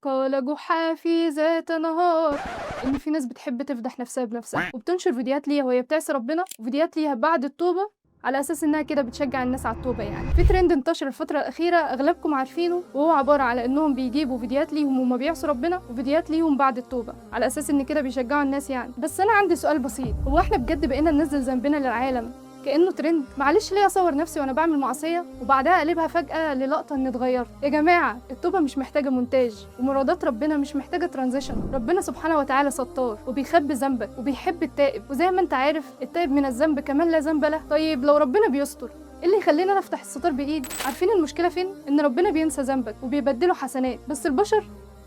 قال جحا في ذات نهار إن في ناس بتحب تفضح نفسها بنفسها، وبتنشر فيديوهات ليها وهي بتعصي ربنا، وفيديوهات ليها بعد التوبة على اساس انها كده بتشجع الناس على التوبة. يعني في ترند انتشر الفترة الاخيرة اغلبكم عارفينه، وهو عبارة على انهم بيجيبوا فيديوهات ليهم وما بيعصوا ربنا، وفيديوهات ليهم بعد التوبة على اساس ان كده بيشجعوا الناس يعني. بس انا عندي سؤال بسيط، هو احنا بجد بقينا ننزل ذنبنا للعالم كانه ترند؟ معلش ليه اصور نفسي وانا بعمل معصية وبعدها اقلبها فجاة للقطه اني اتغيرت؟ يا جماعة التوبة مش محتاجه مونتاج، ومرادات ربنا مش محتاجه transition. ربنا سبحانه وتعالى ستار وبيخبي ذنبك وبيحب التائب، وزي ما انت عارف التائب من الذنب كمان لا ذنب له. طيب لو ربنا بيستر، ايه اللي يخلينا نفتح الستار بايدي؟ عارفين المشكلة فين؟ ان ربنا بينسى ذنبك وبيبدله حسنات، بس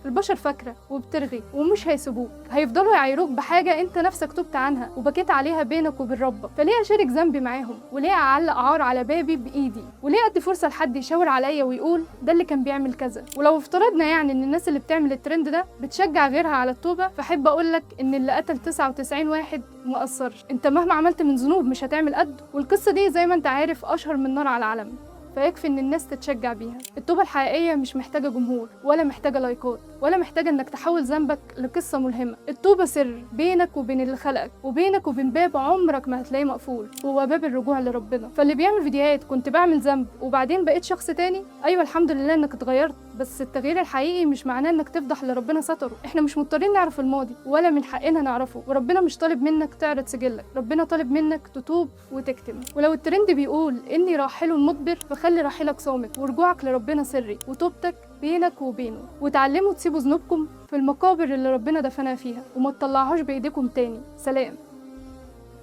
البشر فاكرة وبترغي ومش هيسيبوك، هيفضلوا يعايروك بحاجة انت نفسك تبت عنها وبكيت عليها بينك وبين ربك. فليه اشارك ذنبي معاهم؟ وليه اعلق عار على بابي بايدي؟ وليه ادي فرصة لحد يشاور عليا ويقول ده اللي كان بيعمل كذا؟ ولو افترضنا يعني ان الناس اللي بتعمل الترند ده بتشجع غيرها على التوبة، فاحب اقولك ان اللي قتل 99 واحد ما قصرش. انت مهما عملت من ذنوب مش هتعمل قده، والقصة دي زي ما انت عارف اشهر من نار على العلم، فيكفي ان الناس تتشجع بيها. التوبة الحقيقية مش محتاجة جمهور، ولا محتاجة لايكات، ولا محتاجة انك تحول ذنبك لقصة ملهمة. التوبة سر بينك وبين اللي خلقك، وبينك وبين باب عمرك ما هتلاقيه مقفول، وهو باب الرجوع لربنا. فاللي بيعمل فيديوهات كنت بعمل ذنب وبعدين بقيت شخص تاني، ايوه الحمد لله انك اتغيرت، بس التغيير الحقيقي مش معناه انك تفضح لربنا ستره. احنا مش مضطرين نعرف الماضي ولا من حقنا نعرفه، وربنا مش طالب منك تعرض سجلك، ربنا طالب منك تتوب وتكتم. ولو الترند بيقول اني راحل مدبر، فخلي راحلك صامت ورجوعك لربنا سري، وتوبتك بينك وبينه، وتعلموا تسيبوا ذنوبكم في المقابر اللي ربنا دفنها فيها، وما تطلعوهاش بايديكم تاني. سلام.